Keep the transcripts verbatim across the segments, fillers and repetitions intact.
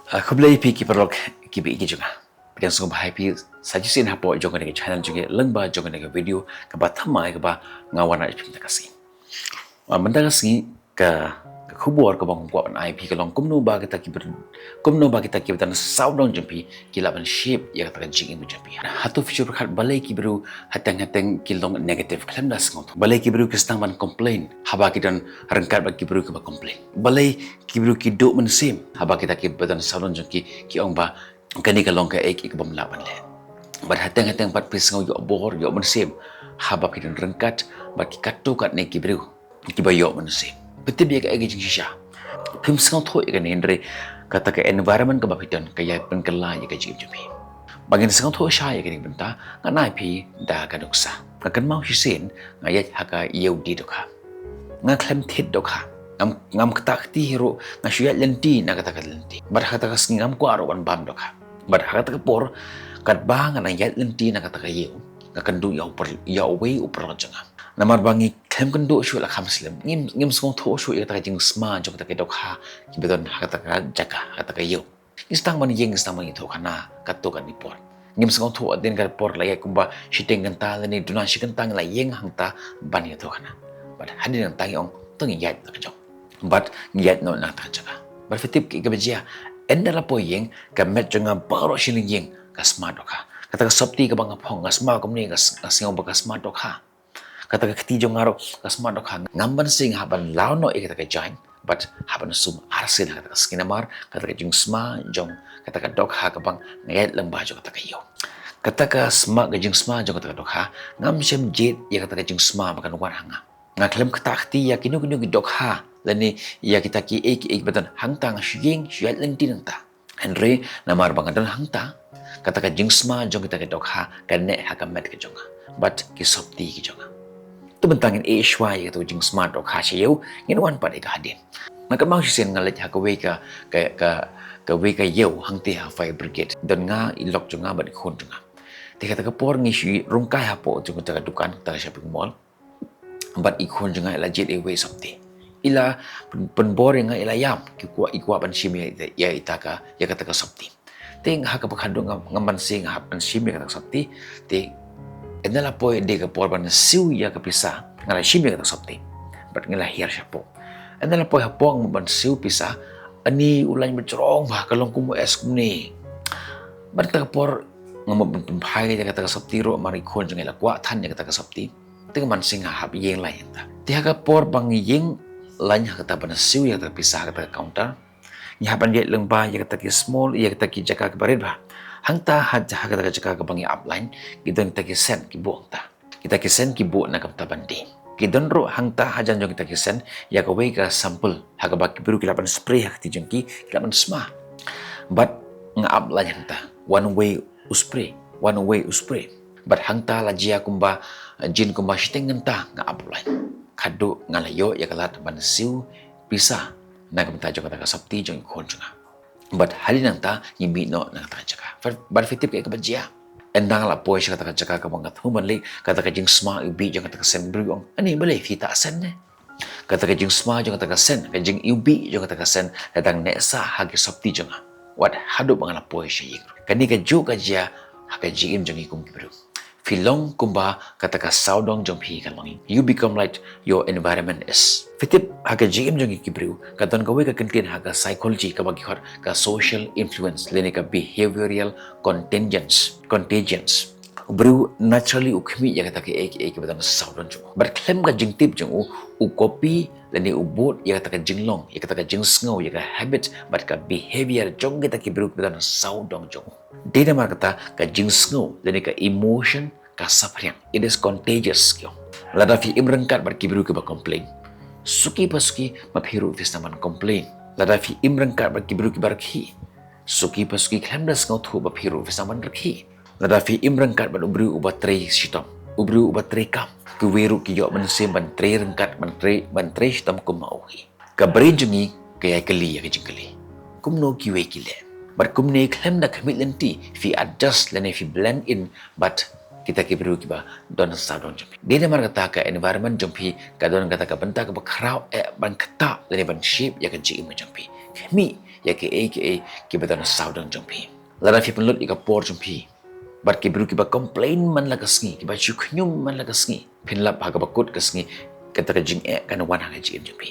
Ah, khublei phi ki paralok ki ba ïeit ki jong nga. Phi dang sngewbha hi phi sa shisien hapoh jong kane ka channel jong ngi lyngba jong kane ka video kaba thymmai kaba nga wan ai phi mynta ka sngi. Ah, mynta ka sngi ka, ka khubor kaba nga kwah ban ai phi ka long kumno ba kita ki ba, kumno ba kita ki ba don sawdong jong phi ki lah ban shape ïa kata ka jingim jong phi. Hato phi shu pyrkhat balei ki briew hateng hateng ki long negative, khlem da sngewthuh? Balei ki briew ki sdang ban complain haba ki don ryngkat bad ki briew kiba complain? Balei ki briew ki duh mynsiem haba kita ki ba don sawdong jong ki ki ong ba kane ka long kaei kaei kaba ym lah ban leh? Bad hateng hateng pat phi sngew ïoh bor ïoh mynsiem haba phi don ryngkat bad ki katto katne ki briew kiba ïoh mynsiem. Phi tip ïa kaei ka jingshisha? Phim sngewthuh ïa kane, hynrei kata ka environment kaba phi don ka ïai pynkylla ïa ka jingim jong phi. Ba ngin sngewthuh shai ïa kane ka bynta, ngan ai phi da ka nuksa. Nga kynmaw shisien nga ïaid ha ka ïew die dohkha. Nga khlem thied dohkha. Ngam, ngam ktah kti hi ruh, nga shu ïaid lynti na kata ka lynti. Bad ha kata ka sngi ngam kwah ruh ban bam dohkha. Bad ha kata ka por, katba nga dang ïaid lynti na kata ka ïew, nga kynduh ïa u par-, ïa uwei u paralok jong nga. Namar ba ngi khlem kynduh shuh la kham slem, ngim, ngim sngewthuh shuh ïa kata ka jingsma jong kata ka dohkha kiba don ha kata ka jaka, ha kata ka ïew. Ngi sdang ban ïeng, ngi sdang ban ïathuh khana katto katne por. Ngim sngewthuh hadien ka por la ïaid kumba shiteng kynta lane duna shi kynta ngi la ïeng hangta ban ïathuh khana. Bad hadien nangta ngi ong to ngin ïaid na ka jong. Bad ngi ïaid noh na kata ka jaka. Bad phi tip kaei kaba jia? Ynda la poi ïeng, ka met jong nga baroh shi lyngïeng ka sma dohkha. Kata ka sopti kaba nga phong, nga sma kumne, nga s-, nga sngew ba ka sma dohkha. Kata ka kti jong nga ruh ka sma dohkha. Ngam banse nga hap ban law noh ïa kata ka jaiñ bad hap ban sum arsien ha kata ka sngi namar kata ka jingsma jong kata ka dohkha kaba nga ïaid lyngba jong kata ka ïew. Kata ka sma, ka jingsma jong kata ka dohkha, ngam shym jied ïa kata ka jingsma ba kan wan ha nga. Nga khlem ktah kti ïa kino kino ki dohkha lane ïa kita kiei kiei ba don hangta, nga shu ïeng shu ïaid lynti nangta. Hynrei namar ba nga don hangta, kata ka jingsma jong kita ki dohkha ka neh ha ka met ka jong nga bad ki sopti ki jong nga. To mynta ngin ïeh shuwa ïa kata ka jingsma dohkha sha ïew, ngin wan pat ïa ka hadien. Nga kynmaw shisien nga leit ha kawei ka, ka, ka, kawei ka ïew hangtei ha fire brigade. Don nga, i lok jong nga bad i khun jong nga. Te kata ka por ngi shu rung kai hapoh jong kata ka dukan, kata ka shopping mall. Bad i khun jong nga i la jied iwei i sopti. I la pyn-, pynbor ïa nga, i la ïam, ki kwah, i kwah ban shim ïa, ïa ita ka, ïa kata ka sopti. Te ha kaba khadduh ngam, ngam banse nga hap ban shim ïa kata ka sopti. Te ynda la poi de ka por ban siew ïa ka pisa, nga la shim ïa kata ka sopti. Bad nga la hiar shapoh. Ynda la poi hapoh nga ban siew pisa, ani u lain ba jrong bha, ka long kum u S kumne. Bad kata ka por nga mut ban pynphai ïa kata ka sopti ruh, namar i khun jong nga i la kwah than ïa kata ka sopti. Te nga banse nga hap ïeng lain hangta. Te ha ka por ba nga ïeng lain ha kata ban siew ïa kata ka pisa ha kata ka counter, ngi hap ban ïaid lyngba ïa kata ki small, ïa kata ki jaka kiba rit bha. Hangta ha, ha kata ka jaka kaba ngi ap lain, ki don kita ki sen ki buh hangta. Kita ki sen ki buh na ka bynta ban die. Ki don ruh hangta hajan jong kita ki sen ïa kawei ka sample ha kaba ki briew ki lah ban spray ha ka kti jong ki, ki lah ban sma. Bad nga ap lain hangta, one way u spray, one way u spray. Bad hangta la jia kumba, jin kumba shiteng kynta nga ap lain. Khadduh nga la ïoh ïa ka lad ban siew pisa na ka bynta jong kata ka sopti jong i khun jong nga. Bad hadien nangta ngi mih noh na kata ka jaka. Bad, bad phi tip kaei kaba jia? Ynda nga la poi sha kata ka jaka kaba nga thmu ban leit, kata ka jingsma iwbih jong kata ka sen, briew ong, ani balei phi tah sen ne? Kata ka jingsma jong kata ka sen, ka jingiwbih jong kata ka sen ka dang neh sah ha ki sopti jong nga. Wat haduh ba nga la poi sha ïing ruh. Kane kajuh ka jia ha ka jingim jong ngi kum ki briew. Phi long kumba kata ka sawdong jong phi ka long. You become like your environment is. Phi tip ha ka jingim jong ngi ki briew, ka don kawei ka kyntien ha ka psychology kaba ki khot ka social influence lane ka behavioral contagions, contagions. U briew naturally u khmih ïa kata kaei kaei kaba don sawdong jong u. Bad khlem ka jingtip jong u, u copy lane u bud ïa kata ka jinglong, ïa kata ka jingsngew, ïa ka habit bad ka behavior jong kita ki briew kiba don sawdong jong u. Dei namar kata ka jingsngew lane ka emotion ka saphriang. It is contagious, ki ong. Lada phi im ryngkat bad ki briew kiba complain, suki pa suki ma phi ruh phi sdang ban complain. Lada phi im ryngkat bad ki briew kiba rkhie, suki pa suki khlem da sngewthuh ma phi ruh phi sdang ban rkhie. Lada phi im ryngkat bad u briew uba trei shitom, u briew uba trei kam, kiwei ruh ki ïoh mynsiem ban trei ryngkat, ban trei, ban trei shitom kum ma u hi. Ka brain jong ngi ka ïai kylli ïa ka jingkylli, kumno kiwei ki leh? Bad kumne khlem da khmih lynti phi adjust lane phi blend in bad kita ki briew kiba don sawdong jong phi. Dei namar kata ka environment jong phi ka don kata ka bynta kaba khraw eh ban ktah lane ban shape ïa ka jingim jong phi. Khmih ïa kiei kiei kiba don sawdong jong phi. Lada phi pynlut ïa ka por jong phi bad ki briew kiba complain man la ka sngi, kiba shu khñium man la ka sngi, phin lap ha kaba kut ka sngi kata ka jingeh kan wan ha ka jingim jong phi.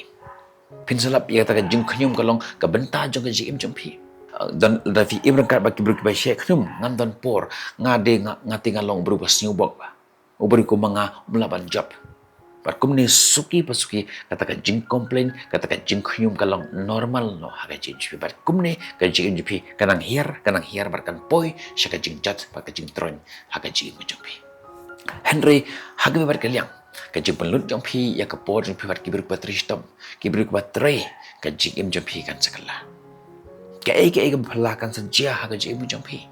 Phin sa lap ïa kata ka jingkhñium ka long ka bynta jong ka jingim jong phi. Ah, don, lada phi im ryngkat bad ki briew kiba shait khñium, ngam don por, nga de nga, nga te nga long u briew ba sngewbok ba. U briew kum ma nga um lah ban jop. Bad kumne suki pa suki kata ka jingcomplain, kata ka jingkhñium ka long normal noh ha ka jingim jong phi. Bad kumne ka jingim jong phi ka nang hiar, ka nang hiar bad kan poi sha ka jingjot bad ka jingtroiñ ha ka jingim jong phi. Hynrei ha kawei pat ka liang, ka jingpynlut jong phi ïa ka por jong phi bad ki briew kiba trei shitom, ki briew kiba trei, ka jingim jong phi kan sa kylla. Kaei kaei kaba phylla kan sa jia ha ka jingim jong phi.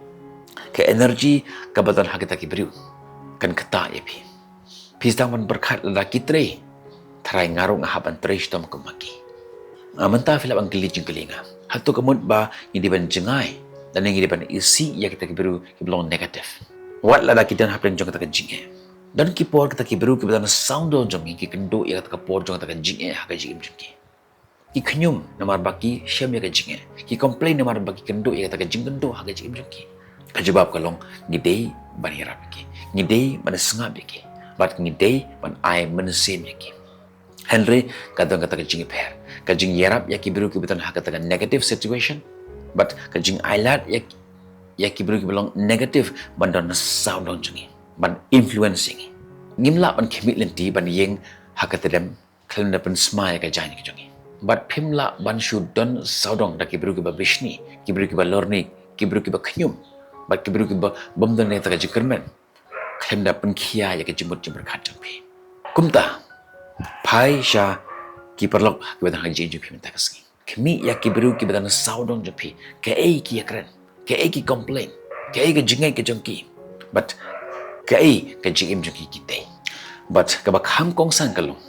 Ka energy kaba don ha kita ki briew kan ktah ïa phi. Phi sdang ban pyrkhat lada ki trei, tharai nga ruh nga hap ban trei shitom kum ma ki. Nga mynta phi lah ban kylli jingkylli nga, hato ka mut ba ngi dei ban jngai lane ngi dei ban isih ïa kita ki briew kiba long negative? Wat lada ki don hapdeng jong kata ka jingeh, don ki por kita ki briew kiba don sawdong jong ngi ki kynduh ïa kata ka por jong kata ka jingeh ha ka jingim jong ki. Ki khñium namar ba ki shem ïa ka jingeh, ki complain namar ba ki kynduh ïa kata ka jingkynduh ha ka jingim jong ki. Ka jubab ka long, ngi dei ban ïarap ïa ki, ngi dei ban sngap ïa ki, bad ngi dei ban ai mynsiem ïa ki. Hynrei ka don kata ka jingïapher, ka jingïarap ïa ki briew kiba don ha kata ka negative situation, bad ka jingailad ïa, ïa ki briew kiba long negative ban don sawdong jong ngi, ban influence ïa ngi. Ngim lah ban khmih lynti ban ïeng ha kata dem khlem da pynsma ïa ka jaiñ ka jong ngi. Bad phim lah ban shu don sawdong da ki briew kiba bishni, ki briew kiba lorni, ki briew kiba khñium, bad ki briew kiba bym don ïa kata ka jingkyrmen, khlem da pynkhia ïa ka jingmut jingpyrkhat jong phi. Kumta, phai sha ki paralok kiba don ha ka jingim jong phi mynta ka sngi. Khmih ïa ki briew kiba don sawdong jong phi, kaei ki ïakren, kaei ki complain, kaei ka jingngeit ka jong ki, bad kaei ka jingim jong ki ki tei. Bad kaba kham kongsan ka long,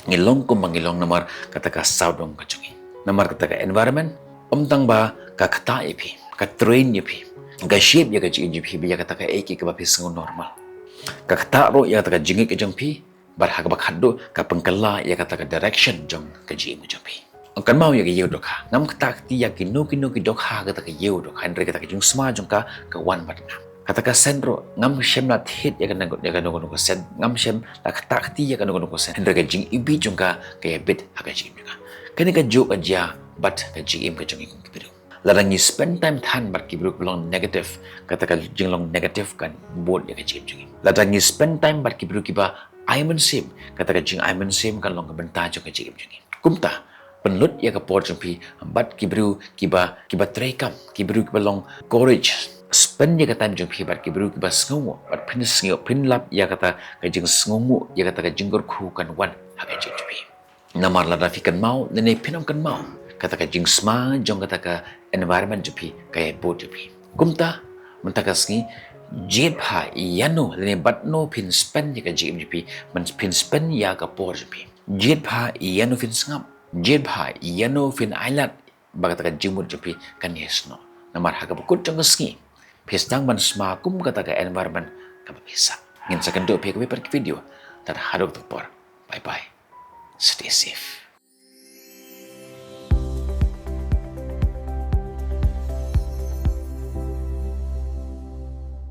ngi long kumba ngi long namar kata ka sawdong ka jong ngi, namar kata ka environment. Ym tang ba ka ktah ïa phi, ka train ïa phi, ka shape ïa ka jingim jong phi ba ïa kata kaei kaei kaba phi sngew normal, ka ktah ruh ïa kata ka jingngeit ka jong phi. Bad ha kaba khatduh ka pynkylla ïa kata ka direction jong ka jingim ka jong phi. Kynmaw ïa ka ïew dohkha, ngam ktah kti ïa kino kino ki dohkha ha kata ka ïew dohkha, hynrei kata ka jingsma jong ka ka wan bad nga. Kata ka sent ruh ngam shym la thied ïa kano kano ka sent, ngam shym la ktah kti ïa kano kano ka sent, hynrei ka jingibit jong ka ka ïabit ha ka jingim jong nga. Kane kajuh ka jia bad ka jingim ka jong ngi kum ki briew. Lada ngi spend time than bad ki briew kiba long negative, kata ka jinglong negative kan bud ïa ka jingim jong ngi. Lada ngi spend time bad ki briew kiba ai mynsiem, kata ka jingai mynsiem kan long ka bynta jong ka jingim jong ngi. Kumta, pynlut ïa ka por jong phi bad ki briew kiba, kiba treikam, ki briew kiba long courage. Spend ïa ka time jong phi bad ki briew kiba sngewnguh, bad phin sngew, phin lap ïa kata ka jingsngewnguh, ïa kata ka jingkyrkhu kan wan ha ka jingim jong phi. Namar lada phi kynmaw ne phin ym kynmaw, kata ka jingsma jong kata ka environment jong phi ka ïabud ïa phi. Kumta, mynta ka sngi, jied bha ïano lane bad no phin spend ïa ka jingim jong phi, ban phin spend ïa ka por jong phi. Jied bha ïano phin sngap, jied bha ïano phin ailad, ba kata ka jingmut jong phi kan ïasnoh. Namar ha kaba kut jong ka sngi, phi sdang ban sma kum kata ka environment kaba phi sah. Ngin sa kynduh phi ha kawei pat ka video. Tad haduh katta ka por. Bye bye. Stay safe.